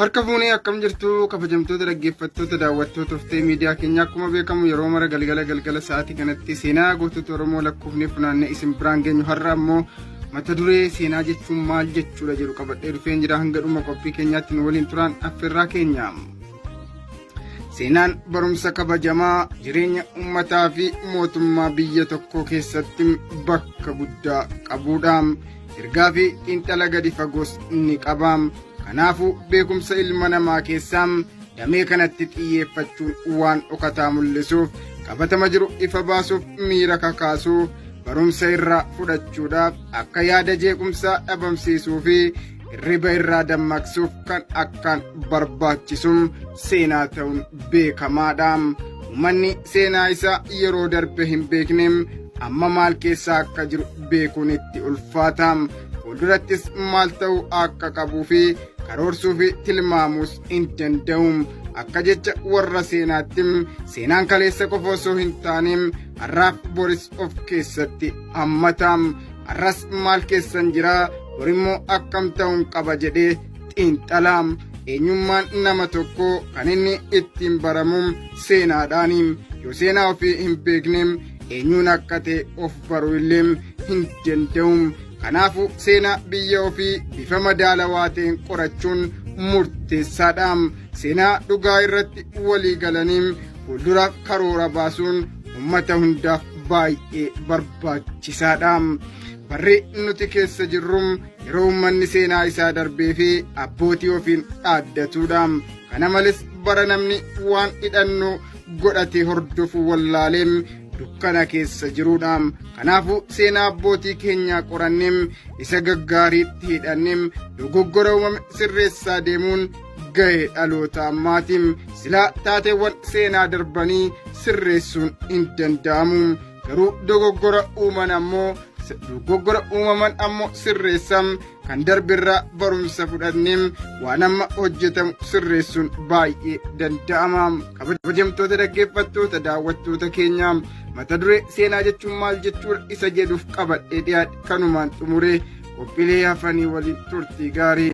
Harka fuunee akkam jirtu kabajamtoota dhaggeeffattoota daawwattoota turtee miidiyaa keenya akkuma beekamu yeroo mara galgala galgala sa'aatii kanatti seenaa gootota Oromoo lakkoofnee funaannee isin biraan geenyu har'a ammoo mata duree seenaa jechuun maal jechuudha jedhu qabadhee dhufeen jira hanga dhuma qophii keenyaatti nu waliin turaan affeerraa keenya. Seenaan barumsa kabajamaa jireenya uummataa fi mootummaa biyya tokkoo keessatti bakka guddaa qabuudha. Ergaa fi xiinxala gadi fagoos ni qaba. Kanaafuu beekumsa ilma namaa keessaa damee kanatti xiyyeeffachuun waan dhokataa mul'isuuf qabatama jiru ifa baasuuf miira kakaasuu barumsa irraa fudhachuudhaaf akka yaada jeequmsaa dhabamsiisuu fi hirriba irraa dammaqsuuf kan akkaan barbaachisu seenaa ta'uun beekamaadha. Uummanni seenaa isaa yeroo darbe hin beekne amma maal keessa akka jiru beekuun itti ulfaata. Fuuldurattis maal ta'uu akka qabuu fi karoorsuu fi tilmaamuus hin danda'u. Akka jecha warra seenaatti seenaan kaleessa qofa osoo hin taane har'aaf boris of keessatti hammata. Har'as maal keessan jira borimmoo akkam ta'uun qaba jedhee xiinxala. Eenyummaan nama tokkoo kan inni ittiin baramu seenaadhaani. Yoo seenaa ofii hin beekne eenyuun akka ta'e of baruu illee hin danda'u. Kanaafuu seenaa biyya ofii bifa madaalawaa ta'een qorachuun murteessaadha. Seenaa dhugaa irratti walii galanii fuulduraaf karoora baasuun uummata hundaaf baay'ee barbaachisaadha. Barri nuti keessa jirru yeroo uummanni seenaa isaa darbee fi abbootii ofiin dhaaddatudha. Kana malees bara namni waan hidhannoo godhatee hordofu wallaalee dukkana keessa jirudha. Kanaafuu seenaa abbootii keenyaa qorannee isa gaggaariitti hidhannee dogoggora uumame sirreessaa deemuun gahee dhaloota ammaati. Silaa taateewwan seenaa darbanii sirreessuun hin danda'amu. Garuu dogoggora uuman ammoo dogoggora uumaman ammoo sirreessam kan darbirraa barumsa fudhannee waan amma hojjetamu sirreessuun baay'ee danda'ama. Kabajamtoota dhaggeeffattoota daawwattoota keenyaa mata duree seenaa jechuun maal jechuudha isa jedhuuf qabadhee dhiyaadhe kanumaan xumuree qophiilee hafanii waliin turtii gaarii.